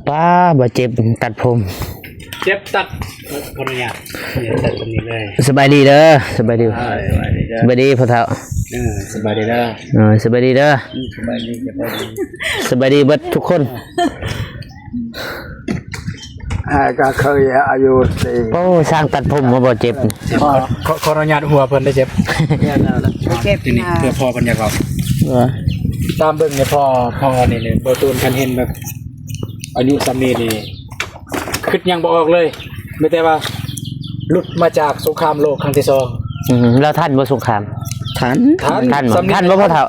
ປ້າ ບໍ່ເຈັບ ຕັດຜົມ ເຈັບຕັດ ຂໍອະນຸຍາດ ຕັດຕົງນີ້ເລີຍ. ສະບາຍດີເດີ ສະບາຍດີ ອ່າ ສະບາຍດີເດີ ສະບາຍດີພໍ່ເຖົ້າ ເອີ ສະບາຍດີເດີ. ເອີ ສະບາຍດີເດີ ອືມ ສະບາຍດີ ສະບາຍດີ ສະບາຍດີເບິດທຸກຄົນ. ອ້າຍກໍເຄີຍອາຍຸສີ່ ໂອ້ ຊ່າງຕັດຜົມບໍ່ເຈັບ. ຂໍ ຂໍອະນຸຍາດຫົວເພິ່ນໄດ້ເຈັບ ເຈັບ ນີ້ ເພື່ອພໍ່ເພິ່ນຢາກເວົ້າ ຕາມເບິ່ງນີ້ ພໍ່ ພໍ່ນີ້ ນີ້ ບໍ່ຕູນ ຄັນເຫັນແບບອາຍຸສ່ຳນີ້ນີ້ ຄິດຫຍັງບໍ່ອອກເລີຍ ມີແຕ່ວ່າຫຼຸດມາຈາກສົງຄາມໂລກຄັ້ງທີສອງ. ອືມ ລາວທັນບໍ່ສົງຄາມ? ທັນ ທັນ ທັນບໍ່ ທັນບໍ່ພໍ່ເຖົ້າ?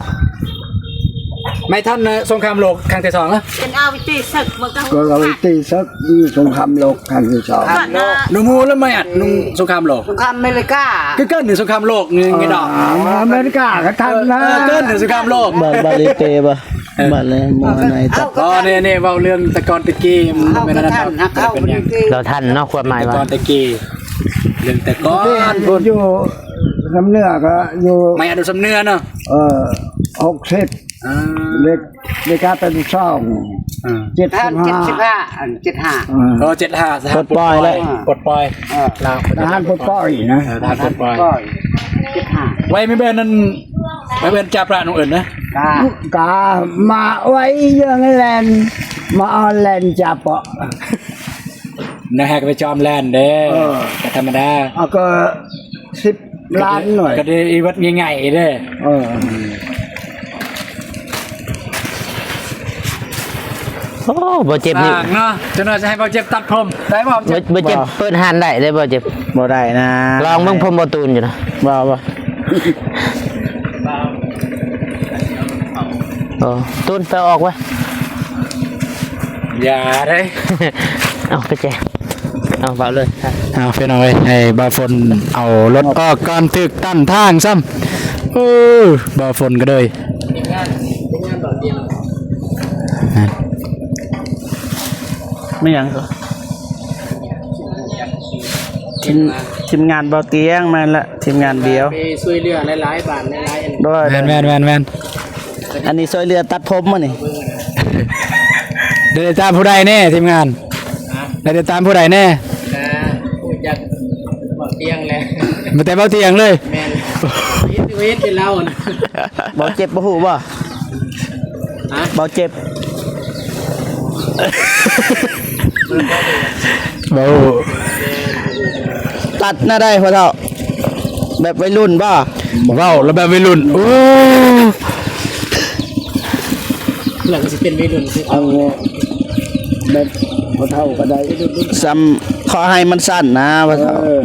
ໄມ່ທັນນະ ສົງຄາມໂລກຄັ້ງທີສອງນະ ເປັນອາວິຕີເສິກ ມັນກໍ ກໍອາວິຕີເສິກຢູ່ສົງຄາມໂລກຄັ້ງທີສອງ. ໜຸ່ມຮູ້ລະໄມ່ອັດ ນຸ່ງສົງຄາມໂລກ ສົງຄາມອາເມລິກາ ຄືເກີດໜຶ່ງສົງຄາມໂລກນີ້ເນາະ. ອາເມລິກາກໍທັນນະ ເອີ ເກີດໜຶ່ງສົງຄາມໂລກ ບາດ ບາດລີເປບໍ່? ເອີ ບາດແລ້ວໝໍໃນຕັບ ອໍ ນີ້ ນີ້ເວົ້າເລື່ອງແຕ່ກ່ອນແຕ່ກີ້ ມັນບໍ່ແມ່ນອັນນັ້ນດອກ. ເຮົາທັນເນາະ ຄວາມໝາຍວ່າແຕ່ກ່ອນແຕ່ກີ້ ເລື່ອງແຕ່ກ່ອນພຸ້ນ ຢູ່ຊຳເໜືອກໍຢູ່ ໄມ້ອະດຸຊຳເໜືອເນາະ ເອີ ຫົກສິບ ອ່າ ເດັກ ເດັກກາເປັນສອງ ອ່າ ເຈັດສິບຫ້າ ເຈັດສິບຫ້າ ອັນ ເຈັດຫ້າ ເອີ ເຈັດຫ້າ ປົດປ່ອຍແລ້ວ ປົດປ່ອຍ ເອີ ລາວ ທະຫານປົດປ່ອຍນະ ເອີ ທະຫານປົດປ່ອຍ ເຈັດຫ້າ ໄວ້ແມ່ນອັນ ໄວ້ແມ່ນຈາພະນ້ອງເອີ້ນນະ ກາ ກາມາໄວ້ເລື່ອງແລ່ນ ມາອອນແລ່ນຈາເປາະ ນະ ໃຫ້ໄປຈອມແລ່ນເດ້ ເອີ ກໍທຳມະດາ ເອົາກໍສິບລ້ານໜ່ວຍ ກໍໄດ້ອີເວີດງ່າຍໆເດ້ ເອີ. ໂອ້ ບໍ່ເຈັບນີ້ ສ້າງເນາະ ຈັກໜ່ອຍຈະໃຫ້ບໍ່ເຈັບຕັດຜົມ ໄດ້ບໍ່? ບໍ່ ບໍ່ເຈັບ ບໍ່ ເປີດຮ້ານໄດ້ເດ້ບໍ່ເຈັບ? ບໍ່ໄດ້ນະ ລອງເບິ່ງຜົມບໍ່ຕູນຢູ່ນະ ບໍ່ ບໍ່ ໂອ້ ຕູນ ໄປອອກໄວ້ ຢ່າເດ້ ເອົາກະແຈ ເອົາເວົ້າເລີຍ ເອົາພີ່ນ້ອງເອີຍ ໃຫ້ບ່າວຝົນເອົາລົດອອກກ່ອນ ຖືກຕັນທາງຊ້ຳ ເອີ ບ່າວຝົນກໍເລີຍ ແມ່ນຫຍັງກໍ ທີມ ທີມງານບໍ່ຕຽງ ແມ່ນລະ ທີມງານດຽວ ໄປຊ່ວຍເຫຼືອຫຼາຍໆ ບ້ານຫຼາຍໆ ໂດຍ ແມ່ນໆໆໆ ອັນນີ້ຊ່ວຍເຫຼືອຕັດຜົມມື້ນີ້ ໄດ້ຕາມຜູ້ໃດແດ່ທີມງານ ຮະ ໄດ້ຕາມຜູ້ໃດແດ່? ກະຮູ້ຈັກເບົາຕຽງແຫຼະ ມີແຕ່ເບົາຕຽງເລີຍ ແມ່ນ ເຮັດ ເຮັດເປັນລາວນະ ເບົາເຈັບບໍ່ຮູ້ບໍ່? ຮະ ເບົາເຈັບ ບໍ່ຮູ້ ຕັດແນວໃດພໍ່ເຖົ້າ? ແບບໄວລຸ້ນບໍ່? ເວົ້າແລ້ວແບບໄວລຸ້ນ ໂອ້ ແລ້ວກໍຊິເປັນໄວລຸ້ນຄືເກົ່າ ເອົາແບບພໍ່ເຖົ້າກໍໄດ້ ສ່ຳຂໍໃຫ້ມັນສັ້ນນະພໍ່ເຖົ້າ ເອີ.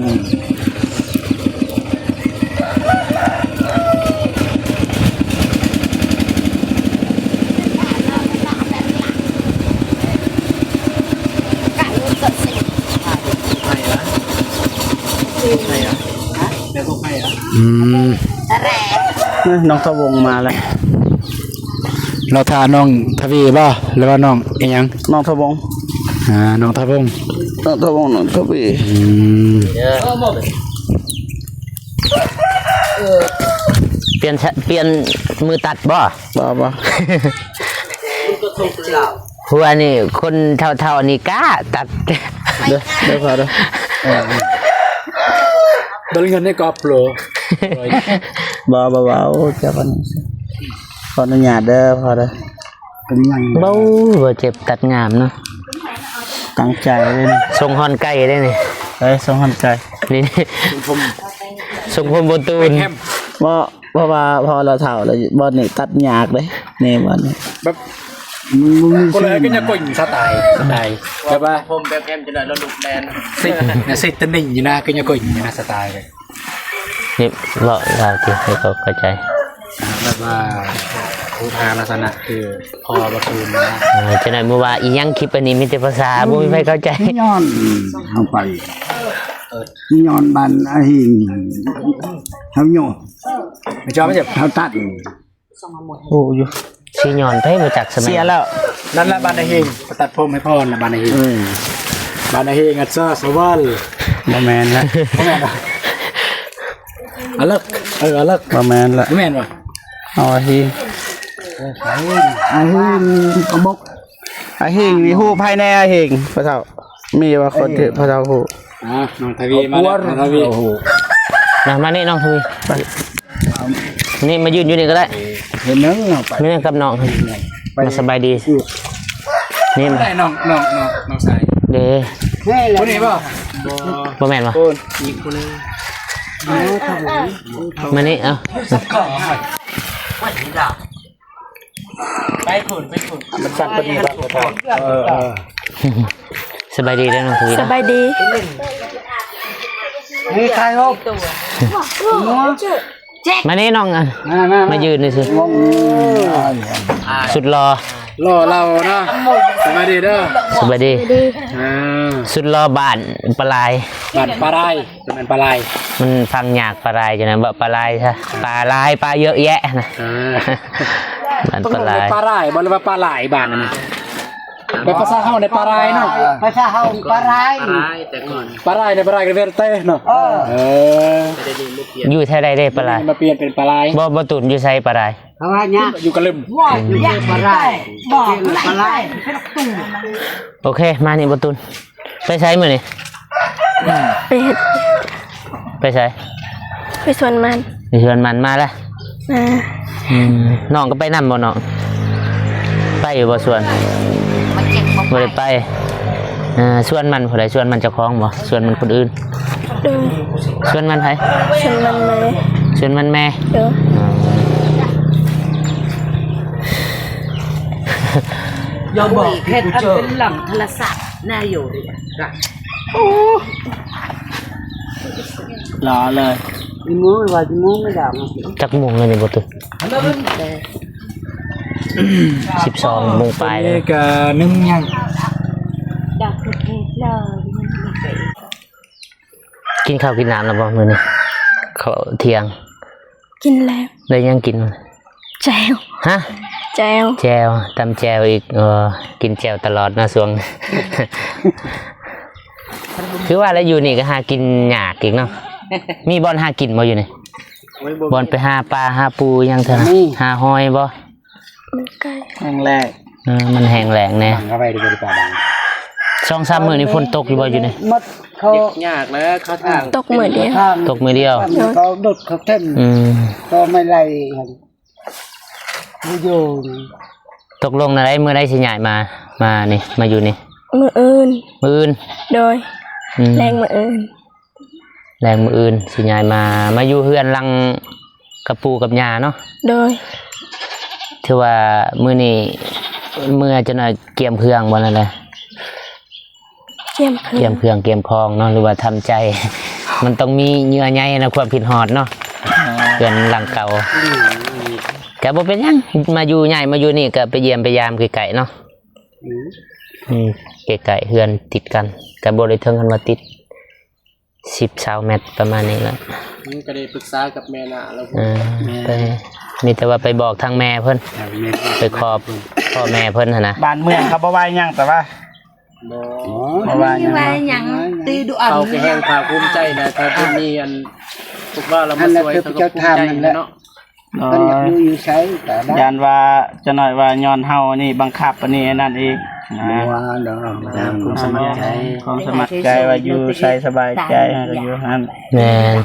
ອືມ ເອີ ນ້ອງທະວົງມາແລ້ວ ລາວຖ້ານ້ອງທະວີບໍ່ ຫຼືວ່ານ້ອງອີ່ຫຍັງ? ນ້ອງທະວົງ ອ່າ ນ້ອງທະວົງ ນ້ອງທະວົງ ນ້ອງທະວີ ອືມ. ປ່ຽນ ປ່ຽນມືຕັດບໍ່? ບໍ່ ບໍ່ ຫົວນີ້ຄົນເຖົ້າໆນີ້ກ້າຕັດ ເດີ ເດີ ພໍເດີ ເບິ່ງເງິນໃນກອບໂລ ບໍ່ ບໍ່ ບໍ່ ເອົາ ເຈົ້າ ຂໍອະນຸຍາດເດີ ພໍເດີ. ເປັນຫຍັງ ເບົາ ບໍ່ເຈັບ ຕັດງາມເນາະ ຕັ້ງໃຈເດ້ນີ້ ຊົງຮ່ອນໄກ່ເດ້ນີ້ ເອີ ຊົງຮ່ອນໄກ່ ນີ້ ຊົງຜົມ ຊົງຜົມບໍ່ຕູນ ເພາະ ເພາະວ່າພໍລາວເຖົ້າແລ້ວ ບ່ອນນີ້ຕັດຍາກເດ້ ນີ້ບ່ອນນີ້ ແບບ ມັນບໍ່ມີ ຄົນລະ ຄືຍາກົນສະໄຕ ສະໄຕ ແບບວ່າ ຜົມແບບແອມ ຈະໄດ້ລະລຸກແລ່ນ ຊິ ຊິຕະໜິ່ງຢູ່ນະ ຄືຍາກົນຢູ່ນະ ສະໄຕ ນີ້ເວົ້າລາວຕິ ໃຫ້ເຂົາເຂົ້າໃຈ ແບບວ່າ ຮູບຮ່າງລັກສະນະຄືພໍ່ບໍ່ຄືນນະ ເອີ ຈັ່ງໃດມື້ວ່າອີ່ຫຍັງ ຄລິບອັນນີ້ມີແຕ່ພາສາ ບໍ່ມີໃຜເຂົ້າໃຈ ຍ້ອນເຮົາໄປ ຍ້ອນບ້ານອາຫີງ ເຮົາໂຍ ເຮົາຕັດ ໂອ້ ຢູ່ ຊິຍ້ອນໃຜບໍ່ຈັກສະແໝ ເສຍແລ້ວ ນັ້ນລະບ້ານນາເຮງ ໄປຕັດຜົມໃຫ້ພໍ່ນະບ້ານນາເຮງ ເອີ ບ້ານນາເຮງ ອັດຊາ ສະຫວັນ ບໍ່ແມ່ນລະ ບໍ່ແມ່ນຫວາ ອາເລິກ ເອີ ອາເລິກ ບໍ່ແມ່ນລະ ບໍ່ແມ່ນຫວາ ເອົາອາເຮງ ອາເຮງ ອາເຮງ ອາບົກ ອາເຮງນີ້ຮູ້ໃຜແດ່ອາເຮງ ພໍ່ເຖົ້າ? ມີວ່າຄົນຖືກພໍ່ເຖົ້າຮູ້. ອ່າ ນ້ອງທະວີມາແລ້ວ ນ້ອງທະວີ. ມາ ມານີ້ນ້ອງທະວີ. ນີ້ມາຢືນຢູ່ນີ້ກໍໄດ້. ເຫັນໜຶ່ງນ້ອງໄປ ນີ້ກັບນ້ອງ. ມາສະບາຍດີ. ນີ້ມາ ນ້ອງ ນ້ອງ ນ້ອງ ນ້ອງຊາຍເດ້. ຜູ້ນີ້ບໍ່? ບໍ່ແມ່ນບໍ່? ອີກຜູ້ໜຶ່ງ. ມານີ້ ເອົາ. ໄປພຸ້ນ ໄປພຸ້ນ ມັນສັ່ນພໍດີບໍ່? ເອີ ເອີ ສະບາຍດີເດີນ້ອງທະວີ. ສະບາຍດີ. ນີ້ໃຄອອກ ມານີ້ນ້ອງ. ມາ ມາ ມາຢືນນີ້ຊິ. ສຸດຫຼໍ່ ຫຼໍ່ເຫຼົ່າເນາະ. ສະບາຍດີເດີ. ສະບາຍດີ. ເອີ ສຸດຫຼໍ່ບ້ານປາລາຍ. ບ້ານປາລາຍ. ແມ່ນປາລາຍ ມັນຟັງຍາກປາລາຍຈັ່ງນັ້ນ. ເວົ້າປາລາຍຊະ ປາລາຍ ປາເຍອະແຍະນະ. ເອີ ບ້ານປາລາຍ ປາລາຍບໍ່ ຫຼືວ່າປາລາຍ? ບ້ານນັ້ນ ເປັນພາສາເຮົາໃນປາລາຍເນາະ. ພາສາເຮົາປາລາຍ ປາລາຍ ແຕ່ກ່ອນປາລາຍໃນປາລາຍກໍເວນເຕເນາະ. ເອີ ເອີ ຢູ່ແຖວໃດເດ້ປາລາຍ? ມາປ່ຽນເປັນປາລາຍ. ບໍ່ ບໍ່ຕູນ ຢູ່ໃສປາລາຍ? ເຂົາວ່າຍາກ ຢູ່ກະລຶມ ຢູ່ປາລາຍ ບໍ່ ປາລາຍ. ໂອເຄ ມານີ້ບໍ່ຕູນ. ໄປໃສມື້ນີ້? ໄປເຮັດ ໄປໃສ? ໄປສວນມັນ. ໄປສວນມັນມາລະ? ມາ. ອືມ ນ້ອງກໍໄປນຳບໍ່ນ້ອງ? ໄປຢູ່ບໍ່ສວນ? ບໍ່ໄດ້ໄປ. ເອີ ສວນມັນຜູ້ໃດ? ສວນມັນເຈົ້າຂອງບໍ່? ສວນມັນຄົນອື່ນ? ໂດຍ. ສວນມັນໃຜ? ສວນມັນແມ່. ສວນມັນແມ່? ໂດຍ. ຢ່າບອກເຮັດອັນເປັນຫຼັງໂທລະສັບນາຢູ່. ຫຼໍ່ເລີຍ. ອີໂມງວ່າອີໂມງໄດ້. ຈັກໂມງແລ້ວນີ້ບໍ່ຕຸ? ສິບສອງໂມງປາຍແລ້ວ. ກະໜຶ່ງຍັງ. ກິນເຂົ້າກິນນ້ຳແລ້ວບໍ່ມື້ນີ້? ເຂົ້າທ່ຽງ. ກິນແລ້ວ. ໄດ້ຫຍັງກິນ? ແຈ່ວ. ຮະ? ແຈ່ວ. ແຈ່ວ ຕຳແຈ່ວອີກ. ເອີ ກິນແຈ່ວຕະຫຼອດເນາະຊ່ວງ. ຄືວ່າແລ້ວ ຢູ່ນີ້ກໍຫາກິນຍາກອີກເນາະ. ມີບ່ອນຫາກິນບໍ່ຢູ່ນີ້? ໂອ້ຍ ບໍ່ມີ. ບ່ອນໄປຫາປາຫາປູຫຍັງເທື່ອນະ? ມີ. ຫາຫອຍບໍ່? ມັນໃກ້ ແຫ້ງແລ້ງ. ເອີ ມັນແຫ້ງແລ້ງແນ່. ສອງສາມມື້ນີ້ຝົນຕົກຢູ່ບໍ່ຢູ່ນີ້? ໝົດ. ເຂົາເຮັດຍາກນະ ເຂົາທາງ ຕົກມື້ດຽວ. ຕົກມື້ດຽວ. ເຂົາດົດເຂົາເຕັມ. ອືມ ກໍໄມ່ໄລ່. ຢູ່ໆ ຕົກລົງແນວໃດ? ມື້ໃດຊິຍ້າຍມາ ມານີ້ ມາຢູ່ນີ້? ມື້ອື່ນ. ມື້ອື່ນ? ໂດຍ. ອືມ ແລງມື້ອື່ນ. ແລງມື້ອື່ນຊິຍ້າຍມາ ມາຢູ່ເຮືອນຫຼັງກັບປູ່ກັບຍ່າເນາະ. ໂດຍ. ຖືວ່າມື້ນີ້ເມືອຈັກໜ້ອຍ ກຽມເຄື່ອງບໍ່ນັ້ນແຫຼະ. ກຽມເຄື່ອງ ກຽມເຄື່ອງກຽມຂອງເນາະ ຫຼືວ່າທຳໃຈ. ມັນຕ້ອງມີເຍື່ອໃຍນະ ຄວາມຄິດຮອດເນາະ. ເຮືອນຫຼັງເກົ່າ. ກະບໍ່ເປັນຫຍັງ ມາຢູ່ ຍ້າຍມາຢູ່ນີ້ກະໄປຢ້ຽມໄປຢາມໃກ້ໆເນາະ. ອືມ ໃກ້ໆ ເຮືອນຕິດກັນ ກະບໍ່ໄດ້ເຖິງຂັ້ນວ່າຕິດ ສິບຊາວແມັດປະມານນີ້ລະ. ອືມ ກະໄດ້ປຶກສາກັບແມ່ນ້າລາວ. ເອີ ໄປ ມີແຕ່ວ່າໄປບອກທາງແມ່ເພິ່ນ ໄປຂໍພໍ່ແມ່ເພິ່ນຫັ້ນນະ. ບ້ານເມືອງເຂົາບໍ່ວ່າຫຍັງ ແຕ່ວ່າ ບໍ່ ບໍ່ວ່າຫຍັງ ບໍ່ວ່າຫຍັງ. ເຂົາກໍແຮ່ງພາກພູມໃຈນະ ຖ້າເພິ່ນມີອັນ ພວກວ່າລາວມາຊ່ວຍ ເຂົາກໍພູມໃຈເນາະ. ເພິ່ນຢາກຢູ່ຢູ່ໃສກໍໄດ້. ຢ້ານວ່າຈັກໜ້ອຍວ່າຍ້ອນເຮົານີ້ບັງຄັບອັນນີ້ອັນນັ້ນອີກນະ. ບໍ່ວ່າດອກ ຕາມຄວາມສະໝັກໃຈ ຄວາມສະໝັກໃຈວ່າຢູ່ໃສສະບາຍໃຈກໍຢູ່ຫັ້ນ. ແມ່ນ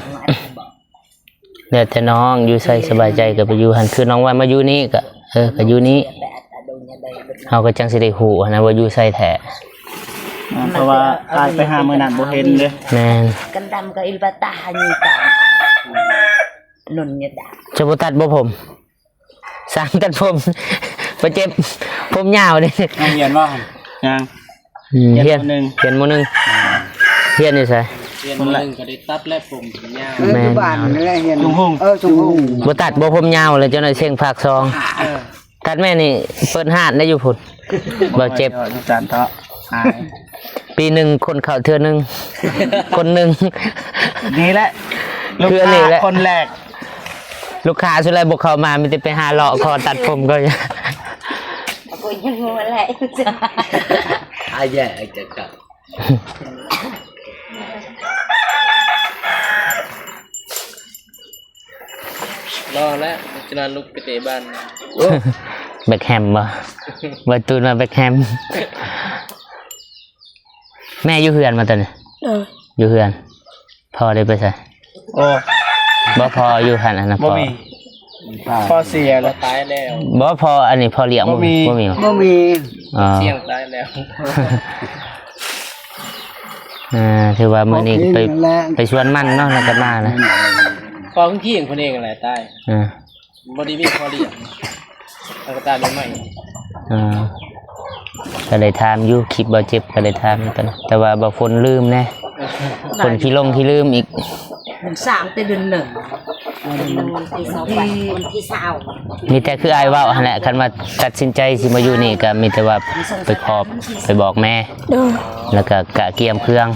ແລ້ວແຕ່ນ້ອງ ຢູ່ໃສສະບາຍໃຈກໍໄປຢູ່ຫັ້ນ. ຄືນ້ອງວ່າມາຢູ່ນີ້ກໍ ເອີ ກໍຢູ່ນີ້ ເຮົາກໍຈັ່ງຊິໄດ້ຮູ້ຫັ້ນນະວ່າຢູ່ໃສແທ້. ອ່າ ເພາະວ່າອ້າຍໄປຫາມື້ນັ້ນບໍ່ເຫັນເດ້. ແມ່ນ. ຈະບໍ່ຕັດບໍ່ຜົມ? ຊ່າງຕັດຜົມ ບໍ່ເຈັບ ຜົມຍາວເດ້. ຍັງຮຽນບໍ່? ຍັງ. ອືມ ຮຽນ ຮຽນ ມ.ໜຶ່ງ ຮຽນ ມ.ໜຶ່ງ. ຮຽນຢູ່ໃສ? ຮຽນ ມ.ໜຶ່ງ ກໍໄດ້ຕັດແລ້ວ ຜົມຍາວ. ແມ່ນ ຢູ່ບ້ານນັ້ນແຫຼະຮຽນ. ຈຸງຫຸງ. ເອີ ຈຸງຫຸງ. ບໍ່ຕັດບໍ່ຜົມຍາວແລ້ວ ເຈົ້າໜ້ອຍເສັງພາກສອງ. ເອີ ຕັດແມ່ນີ້ເປີດຮ້ານໄດ້ຢູ່ພຸ້ນ. ບໍ່ເຈັບ ຈັ່ງຊັ້ນເທາະ. ປີໜຶ່ງຄົນເຂົ້າເທື່ອໜຶ່ງ ຄົນໜຶ່ງ. ນີ້ແຫຼະ ລູກຄ້າຄົນແລກ. ລູກຄ້າສ່ວນຫຼາຍບໍ່ເຂົ້າມາ ມີແຕ່ໄປຫາເລາະຂໍຕັດຜົມເຂົາ. ອາແຍ ອາແຍ ລໍແລ້ວ ຈະນອນລຸກໄປເຕະບານ. ໂອ້ ແບັກແຮມບໍ່? ບໍ່ຕູນວ່າແບັກແຮມ. ແມ່ຢູ່ເຮືອນບໍ່ຕອນນີ້? ເອີ ຢູ່ເຮືອນ. ພໍ່ໄດ້ໄປໃສ? ໂອ້ ບໍ່ ພໍ່ຢູ່ຫັ້ນນະ. ບໍ່ມີ ພໍ່ເສຍແລ້ວ ຕາຍແລ້ວ. ບໍ່ ພໍ່ອັນນີ້ ພໍ່ລ້ຽງບໍ່ມີ ບໍ່ມີ ບໍ່ມີ. ອໍ ສ່ຽງຕາຍແລ້ວ. ອ່າ ຖືວ່າມື້ນີ້ໄປ ໄປສວນມັນເນາະ ແລ້ວກໍມານະ. ພໍ່ຂອງພີ່ເອງເພິ່ນເອງແຫຼະຕາຍ. ອ່າ ບໍ່ໄດ້ມີພໍ່ລ້ຽງ ແລ້ວກໍຕາຍໃໝ່. ອ່າ ກໍໄດ້ຖາມຢູ່ ຄລິບບໍ່ເຈັບກໍໄດ້ຖາມຢູ່ ແຕ່ວ່າບໍ່ຝົນລືມແດ່ ຝົນຂີ້ຫຼົງຂີ້ລືມອີກ. ມັນສ້າງແຕ່ເດືອນໜຶ່ງ ວັນທີຊາວ ວັນທີຊາວ. ມີແຕ່ຄືອ້າຍເວົ້າຫັ້ນແຫຼະ ຄັນວ່າຕັດສິນໃຈຊິມາຢູ່ນີ້ ກໍມີແຕ່ວ່າໄປຂອບ ໄປບອກແມ່ ໂດຍ ແລ້ວກໍກະກຽມເຄື່ອງ.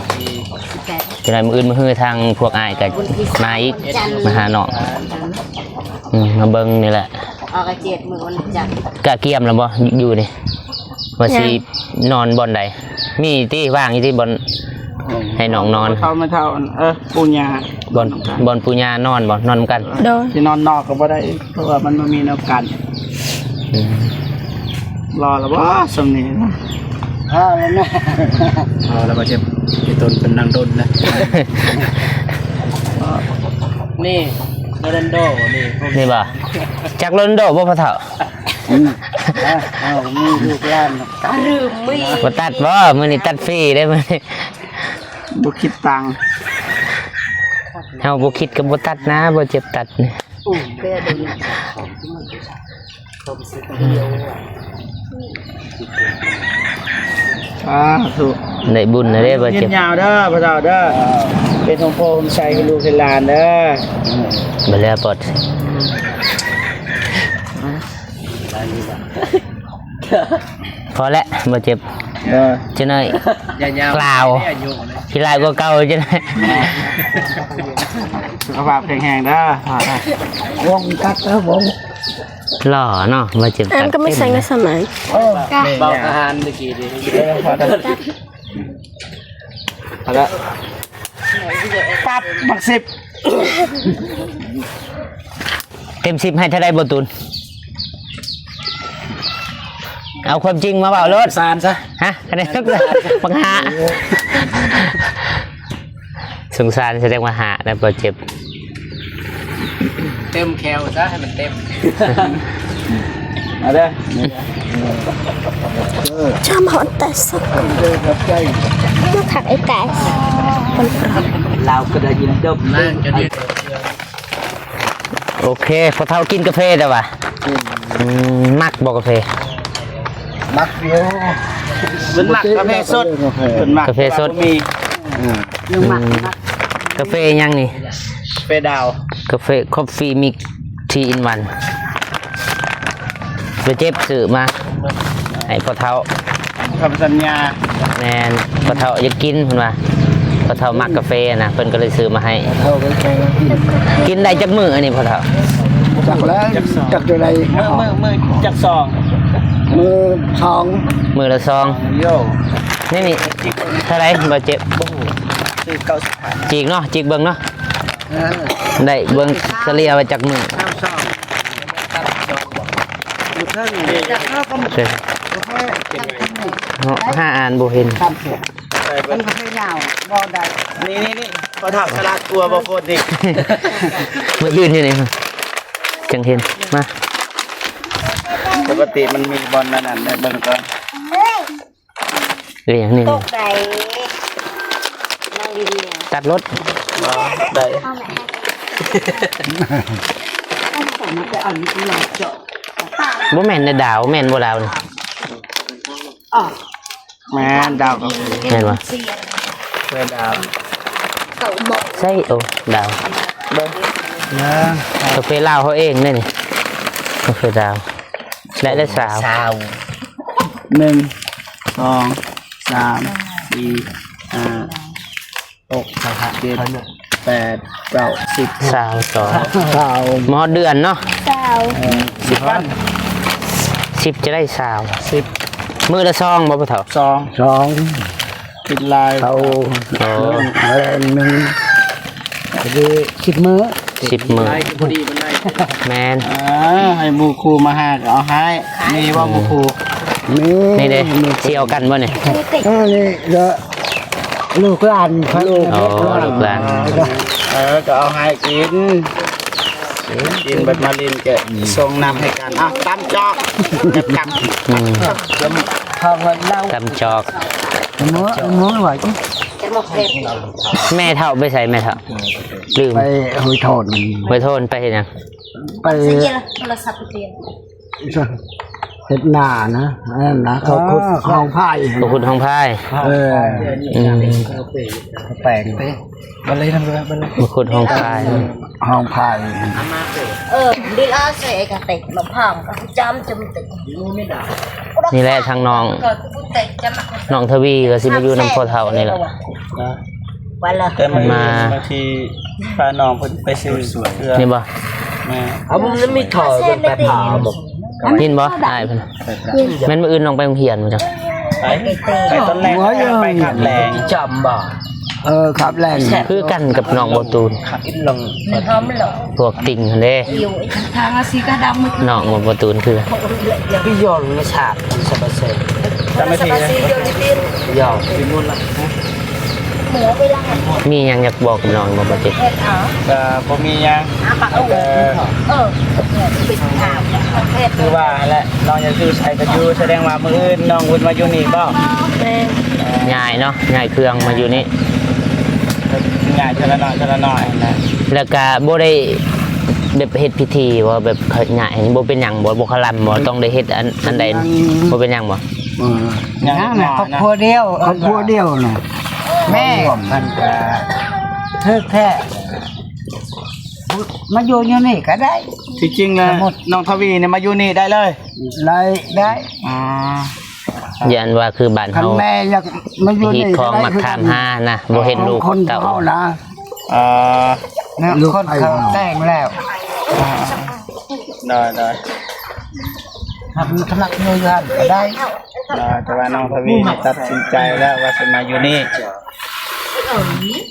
ຈັກໜ້ອຍມື້ອື່ນມື້ຮືທາງພວກອ້າຍກໍມາອີກ ມາຫານ້ອງ. ອືມ ມາເບິ່ງນີ້ແຫຼະ. ອອກອາທິດມື້ວັນຈັນ. ກະກຽມແລ້ວບໍ່ ຢູ່ນີ້ ວ່າຊິ ຍັງ ນອນບ່ອນໃດ? ມີຕິ ວ່າງຢູ່ຕິ ບ່ອນໃຫ້ນ້ອງນອນ? ເຖົ້າ ແມ່ເຖົ້າ ເອີ ປູ່ຍ່າ ບ່ອນ ບ່ອນປູ່ຍ່ານອນບໍ່? ນອນນຳກັນ. ໂດຍ ຊິນອນນອກກໍບໍ່ໄດ້ ເພາະວ່າມັນບໍ່ມີແນວກັນ. ອືມ ລໍແລ້ວບໍ່ສ່ຳນີ້? ພໍແລ້ວນະ ພໍແລ້ວບໍ່ເຈັບ. ໄອ້ຕົນເພິ່ນນັ່ງດົນນະ ນີ້ໂຣນັນໂດ ນີ້ ນີ້ບໍ່? ຈັກໂຣນັນໂດບໍ່ ພໍ່ເຖົ້າ? ອືມ ເອົາ ມີລູກຫຼານຕັດ ລືມມີ ບໍ່ຕັດບໍ່? ມື້ນີ້ຕັດຟຣີເດ້ມື້ນີ້ ບໍ່ຄິດຕັງ. ເຮົາບໍ່ຄິດກໍບໍ່ຕັດນະ ບໍ່ເຈັບຕັດນີ້. ໂອ້ ແປເບິ່ງ ອືມ ສາທຸ ໄດ້ບຸນນະເດ້ ບໍ່ເຈັບ. ຍາວເດີພໍ່ເຖົ້າເດີ ເປັນໂຮມໂພໂຮມໄຊໃຫ້ລູກໃຫ້ຫຼານເດີ. ບໍ່ແລ້ວປອດ ພໍແລ້ວ ບໍ່ເຈັບ. ເອີ ຈັກໜ້ອຍ ຍາວໆ ກາວ ຂີ້ລາຍກວ່າເກົ່າ ຈັກໜ້ອຍ ສຸຂະພາບແຂງແຮງເດີ. ວົງຕັດເດີ ວົງ ຫຼໍ່ເນາະ ບໍ່ເຈັບ. ອັນກໍມີແສງໃນສະໄໝ ເອີ ເບົາທະຫານຕະກີ້ນີ້ ເອີ ເອົາລະ ປັບ ບັກສິບ ເຕັມສິບໃຫ້ເທົ່າໃດ ບໍ່ຕູນ? ເອົາຄວາມຈິງມາເວົ້າໂລດ. ສານຊະ ຮະ? ຄະແນນ ບັກຫ້າ ສົງສານ ສະແດງວ່າຫ້ານະ ບໍ່ເຈັບ. ເຕີມແຄວຊະ ໃຫ້ມັນເຕັມ. ມາເດີ ເອີ ຈຳຮອດແຕ່ສະ ເດີ ຂອບໃຈ ມາຄັກໄອ້ກາຍ ລາວກໍໄດ້ຍິນດົບນະ. ໂອເຄ ພໍ່ເຖົ້າກິນກາເຟແລ້ວຫວາ? ອືມ ມັກບໍ່ກາເຟ? ມັກຢູ່ ເພິ່ນມັກກາເຟສົດ ເພິ່ນມັກກາເຟສົດ. ອືມ ກາເຟຫຍັງນີ້? ກາເຟດາວ ກາເຟຄອບຟີມິກ ທຣີອິນວັນ ໄປເຈັບຊື້ມາໃຫ້ພໍ່ເຖົ້າ ຄຳສັນຍາ. ແມ່ນ ພໍ່ເຖົ້າຢາກກິນເພິ່ນວ່າ ພໍ່ເຖົ້າມັກກາເຟນະ ເພິ່ນກໍເລີຍຊື້ມາໃຫ້. ກິນໄດ້ຈັກມື້ອັນນີ້ພໍ່ເຖົ້າ? ຈັກແລ້ວ ຈັກເທົ່າໃດ ມື້ ມື້ຈັກຊອງ? ມື້ສອງ ມື້ລະຊອງ. ໂຢ ນີ້ ນີ້ເທົ່າໃດບໍ່ເຈັບ? ບໍ່ຮູ້ ຊື້ເກົ້າສິບພັນ ຈີກເນາະ ຈີກເບິ່ງເນາະ. ເອີ ໄດ້ເບິ່ງສະເລ່ຍວ່າຈັກມື້. ເນາະ ຫາອ່ານບໍ່ເຫັນ ມັນກາເຟຍາວບໍ່ໄດ້. ນີ້ໆໆ ພໍ່ເຖົ້າສະຫຼາດກວ່າບໍ່ໂພດນີ້ ມື້ອື່ນຢູ່ນີ້ຈັ່ງເຫັນ. ມາ ປົກກະຕິມັນມີບ່ອນນັ້ນ ເບິ່ງກ່ອນ. ເອີຍ ນີ້ຕົກໃດ ນັ່ງດີໆ ຕັດລົດ ບໍ່ໄດ້ ບໍ່ແມ່ນດາວ ແມ່ນບໍ່ດາວນີ້? ອໍ ແມ່ນດາວກາເຟ ແມ່ນບໍ່? ເຟດາວ ໃຊ່ ໂອ້ ດາວ ເບິ່ງ ກາເຟລາວເຮົາເອງເດ້ນີ້ ກາເຟລາວ. ໄດ້ແລ້ວຊາວ ຊາວ ໜຶ່ງ ສອງ ສາມ ສີ່ ຫ້າ ຫົກ ເຈັດ ແປດ ເກົ້າ ສິບ ຊາວສອງ ຊາວ ມາຮອດເດືອນເນາະ ຊາວ ເອີ ສິບພັນ ສິບຈະໄດ້ຊາວ ສິບ ມື້ລະຊອງບໍ່ພໍ່ເຖົ້າ? ສອງ ສອງ ກິນຫຼາຍ ເອົາ ອໍ ໜຶ່ງ ສິບມື້ ສິບມື້ ຫຼາຍກໍພໍດີມັນໄດ້ ແມ່ນ ອ່າ ໃຫ້ໝູ່ຄູ່ມາຫາກໍເອົາໃຫ້ ມີບໍ່ໝູ່ຄູ່? ມີ ນີ້ເດ້ ມີ ຊິເອົາກັນບໍ່ນີ້? ເອີ ນີ້ກໍລູກຫຼານ ອໍ ລູກຫຼານ ເອີ ກໍເອົາໃຫ້ກິນ ກິນເບິດມາລິນກໍສົ່ງນ້ຳໃຫ້ກັນ ເອົາ ຕຳຈອກ ຕຳ ອືມ ຕຳຈອກ ແມ່ເຖົ້າໄປໃສແມ່ເຖົ້າ? ລືມ ໄປຫ້ວຍໂທນ ຫ້ວຍໂທນໄປເຮັດຫຍັງ? ໄປ ໂທລະສັບໄປປ່ຽນ ເຮັດນານະ ອັນນັ້ນນະ ເຂົາຂຸດ ອໍ ຮ່ອງພາຍ ເຂົາຂຸດຮ່ອງພາຍ ເອີ ອືມ ແປງ ມາເລີຍນຳເລີຍ ມາເລີຍ ມາຂຸດຮ່ອງພາຍ ຮ່ອງພາຍ ເອີ ດີລາເຊກະຕິກມາພັງກະຈຳຈຳຕິກ ນີ້ແຫຼະທາງນ້ອງ ນ້ອງທະວີກໍຊິມາຢູ່ນຳພໍ່ເຖົ້ານີ້ແຫຼະ ແຕ່ມາ ມາ ບາງທີພານ້ອງເພິ່ນໄປຊື້ເຄື່ອງ ນີ້ບໍ່? ແມ່ນ ເອົາ ມັນມີທໍ່ເພິ່ນໄປຜ່າບໍ່? ຍິນບໍ່ອ້າຍເພິ່ນ? ແມ່ນມື້ອື່ນນ້ອງໄປໂຮງຮຽນບໍ່ຈັກ? ໄປ ໄປຕອນແລງ ໄປຄັບແລງ ຈຳບໍ່? ເອີ ຄັບແລງ ຄືກັນກັບນ້ອງບໍ່ຕູນ ພວກຕິ່ງຫັ້ນເດ້ ນ້ອງບໍ່ຕູນຄື ຈຳໄດ້ ມີຫຍັງຢາກບອກກັບນ້ອງບໍ່ ບໍ່ຕິດ? ກໍບໍ່ມີຫຍັງ ຄືວ່າຫັ້ນແຫຼະ ນ້ອງຢາກຢູ່ໃສກໍຢູ່ ສະແດງວ່າມື້ອື່ນນ້ອງເພິ່ນມາຢູ່ນີ້ບໍ່? ແມ່ນ ຍ້າຍເນາະ ຍ້າຍເຄື່ອງມາຢູ່ນີ້ ຍ້າຍເທື່ອລະໜ້ອຍເທື່ອລະໜ້ອຍນະ ແລ້ວກໍບໍ່ໄດ້ແບບເຮັດພິທີບໍ່? ແບບຍ້າຍນີ້ບໍ່ເປັນຫຍັງບໍ່? ບໍ່ຄະລຳບໍ່? ຕ້ອງໄດ້ເຮັດອັນ ອັນໃດ ບໍ່ເປັນຫຍັງບໍ່? ເອີ ຍັງ ຄອບຄົວດຽວ ຄອບຄົວດຽວນະ ແມ່ ມັນກໍຖືກແທ້ ມາຢູ່ ຢູ່ນີ້ກໍໄດ້ ທີ່ຈິງແລ້ວ ນ້ອງທະວີນີ້ມາຢູ່ນີ້ໄດ້ເລີຍ ໄດ້ ໄດ້ ອໍ ຢ້ານວ່າຄືບ້ານເຮົາ ຄັນແມ່ຢາກມາຢູ່ນີ້ ຮີດຄອງມັກຖາມຫານະ ບໍ່ເຫັນລູກເຕົ້ານະ ເອີ ເນາະ ຄົນເຂົາແຕ່ງແລ້ວ ອ່າ ໄດ້ ໄດ້ ຫາກສະໝັກຢູ່ຢູ່ຫັ້ນກໍໄດ້ ອ່າ ແຕ່ວ່ານ້ອງທະວີນີ້ຕັດສິນໃຈແລ້ວວ່າຊິມາຢູ່ນີ້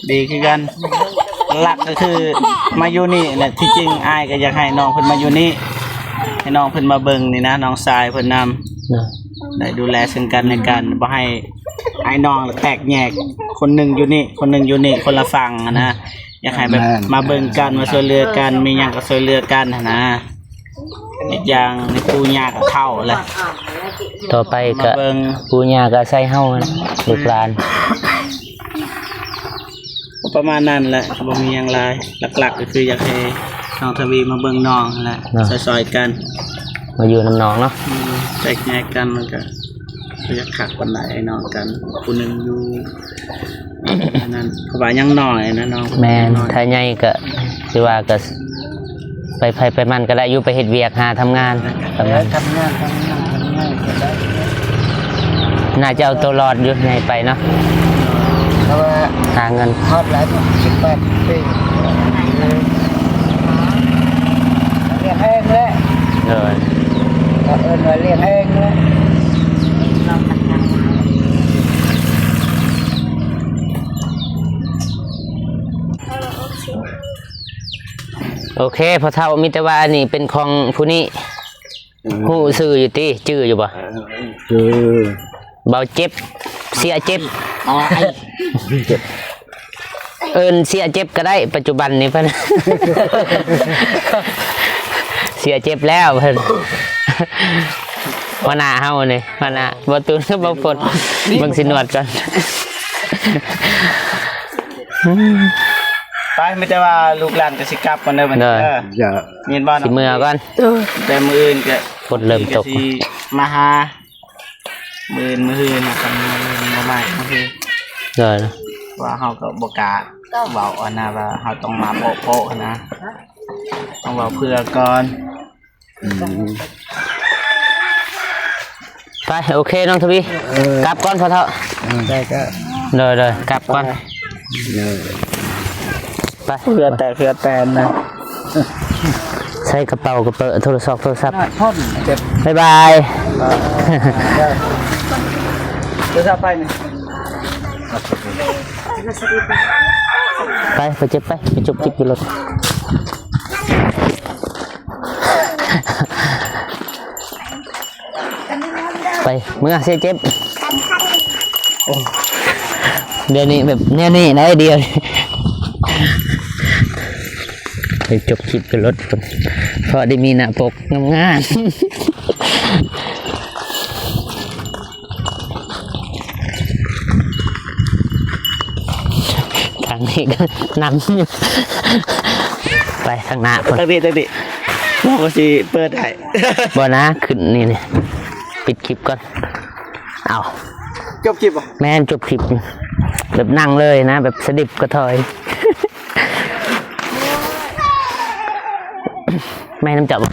ດີຄືກັນ ຫຼັກກໍຄືມາຢູ່ນີ້ແຫຼະ ທີ່ຈິງອ້າຍກໍຢາກໃຫ້ນ້ອງເພິ່ນມາຢູ່ນີ້ ໃຫ້ນ້ອງເພິ່ນມາເບິ່ງນີ້ນະ ນ້ອງຊາຍເພິ່ນນຳ ໄດ້ດູແລເຊິ່ງກັນແລະກັນ ບໍ່ໃຫ້ອ້າຍນ້ອງແຕກແຍກ ຄົນໜຶ່ງຢູ່ນີ້ ຄົນໜຶ່ງຢູ່ນີ້ ຄົນລະຝັ່ງຫັ້ນນະ ຢາກໃຫ້ແບບ ແມ່ນ ມາເບິ່ງກັນ ມາຊ່ວຍເຫຼືອກັນ ມີຫຍັງກໍຊ່ວຍເຫຼືອກັນຫັ້ນນະ. ອີກຢ່າງນີ້ປູ່ຍ່າກໍເຖົ້າແລ້ວ ຕໍ່ໄປກໍ ມາເບິ່ງ ປູ່ຍ່າກໍອາໄສເຮົາຫັ້ນ ລູກຫຼານ ປະມານນັ້ນແຫຼະ ບໍ່ມີຫຍັງຫຼາຍ ຫຼັກໆກໍຄືຢາກໃຫ້ນ້ອງທະວີມາເບິ່ງນ້ອງຫັ້ນແຫຼະ ເນາະ ຊ່ອຍໆກັນ ມາຢູ່ນຳນ້ອງເນາະ ອືມ ແຕກແຍກກັນມັນກໍ ບໍ່ຢາກຄັກປານໃດ ນ້ອງກັນ ຜູ້ໜຶ່ງຢູ່ ອັນນັ້ນ ເພາະວ່າຍັງນ້ອຍນະນ້ອງ ແມ່ນ ຍັງນ້ອຍ ຖ້າໃຫຍ່ກໍ ຄືວ່າກໍ ໄປໃຜໄປມັນກໍໄດ້ຢູ່ ໄປເຮັດວຽກຫາທຳງານ ເອີ ທຳງານ ທຳງານ ທຳງານກໍໄດ້ ໜ້າຈະເອົາໂຕລອດຢູ່ ໃຫຍ່ໄປເນາະ ເພາະວ່າຫາເງິນ ຮອດຫຼາຍ ສິບແປດປີ ລ້ຽງເອງແຫຼະ ໂດຍ ກໍເອີ້ນວ່າລ້ຽງເອງແຫຼະ. ໂອເຄ ພໍ່ເຖົ້າ ມີແຕ່ວ່າອັນນີ້ເປັນຂອງຜູ້ນີ້ ອືມ ຮູ້ຊື່ຢູ່ຕິ? ຈື່ຢູ່ບໍ່? ເອີ ບໍ່ເຈັບ ເສຍເຈັບ ອໍ ເອີ ເອີ້ນເສຍເຈັບກໍໄດ້ ປັດຈຸບັນນີ້ເພິ່ນ ເສຍເຈັບແລ້ວເພິ່ນ ຫົວໜ້າເຮົານີ້ ຫົວໜ້າ ບໍ່ຕູນ ບໍ່ພົດ ເບິ່ງຊິໜວດກ່ອນ ໄປ ມີແຕ່ວ່າລູກຫຼານກໍຊິກັບກ່ອນເດີບັດນີ້ ເດີ ເອີ ເຈົ້າ ຍິນບໍ່ ຊິເມືອກ່ອນ ແຕ່ມື້ອື່ນກໍ ຝົນເລີ່ມຕົກ ກໍຊິມາຫາ ມື້ອື່ນ ມື້ຮືນນະ ຄັນມື້ອື່ນບໍ່ມາມື້ຄື ໂດຍ ວ່າເຮົາກໍບໍ່ກ້າເວົ້າອັນນະ ວ່າເຮົາຕ້ອງມາໂປະໆນະ ຕ້ອງເວົ້າເພື່ອກ່ອນ ອືມ ໄປ ໂອເຄ ນ້ອງທະວີ ເອີ ກັບກ່ອນພໍ່ເຖົ້າ ເອີ ໄດ້ກໍ ໂດຍໆ ກັບກ່ອນ ໂດຍ ໄປ ເຫື່ອແຕກເຫື່ອແຕນນະ ໃສ່ກະເປົາກະເປີໂທລະສັບ ໂທລະສັບ ບາຍບາຍ ໂທລະສັບໃຜນີ້ ໄປ ໄປເຈັບໄປ ໄປຈຸບຈິບຢູ່ລົດ. ໄປ ເມືອ ເສຍເຈັບ. ໂອ້ ດຽວນີ້ແບບແນວນີ້ນະ ດຽວນີ້ ໄປຈົບຄລິບກັນລົດ ເພາະໄດ້ມີໜ້າປົກງາມໆ. ທາງນີ້ກໍນຳຢູ່ ໄປທາງໜ້າພຸ້ນ ທາງນີ້ ທາງນີ້ ນ້ອງກໍຊິເປີດໃຫ້ ບໍ່ນະ ຂຶ້ນນີ້ ນີ້ ປິດຄລິບກ່ອນ. ເອົ້າ ຈົບຄລິບບໍ່? ແມ່ນ ຈົບຄລິບ ແບບນັ່ງເລີຍນະ ແບບສະດິບກະຖອຍ ແມ່ນນຳເຈົ້າບໍ່?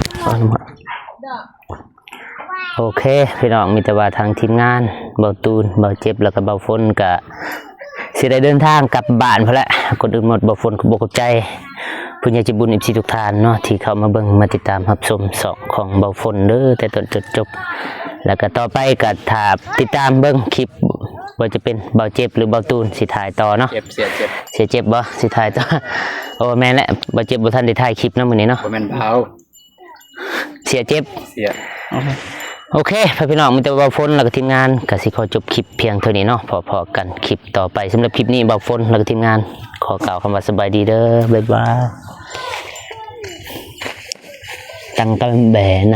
ໂອເຄພີ່ນ້ອງ ມີແຕ່ວ່າທາງທີມງານ ເບົາຕູນ ເບົາເຈັບ ແລ້ວກໍເບົາຝົນ ກະຊິໄດ້ເດີນທາງກັບບ້ານພຸ້ນແຫຼະ. ກ່ອນອື່ນໝົດ ເບົາຝົນຂໍຂອບໃຈຜູ້ໃຫຍ່ໃຈບຸນ ເອັຟຊີ ທຸກທ່ານເນາະ ທີ່ເຂົ້າມາເບິ່ງ ມາຕິດຕາມຮັບຊົມຊ່ອງຂອງເບົາຝົນເດີ ແຕ່ຕົ້ນຈົນຈົບ. ແລ້ວກໍຕໍ່ໄປກໍຖ້າຕິດຕາມເບິ່ງຄລິບ ວ່າຈະເປັນເບົາເຈັບ ຫຼື ເບົາຕູນ ຊິຖ່າຍຕໍ່ເນາະ. ເຈັບ ເສຍເຈັບ ເສຍເຈັບບໍ່? ຊິຖ່າຍຕໍ່. ໂອ້ ແມ່ນແຫຼະ ເບົາເຈັບບໍ່ທັນໄດ້ຖ່າຍຄລິບນຳມື້ນີ້ເນາະ. ບໍ່ແມ່ນເບົາ ເສຍເຈັບ ເສຍ. ໂອເຄ ໂອເຄ ພໍ່ພີ່ນ້ອງ ມີແຕ່ເບົາຝົນ ແລ້ວກໍທີມງານ ກໍຊິຂໍຈົບຄລິບພຽງເທົ່ານີ້ເນາະ. ພໍ້ໆກັນຄລິບຕໍ່ໄປ. ສຳລັບຄລິບນີ້ ເບົາຝົນ ແລ້ວກໍທີມງານ ຂໍກ່າວຄຳວ່າສະບາຍດີເດີ ບາຍບາຍ ຕັ້ງແຕ່ແບນ.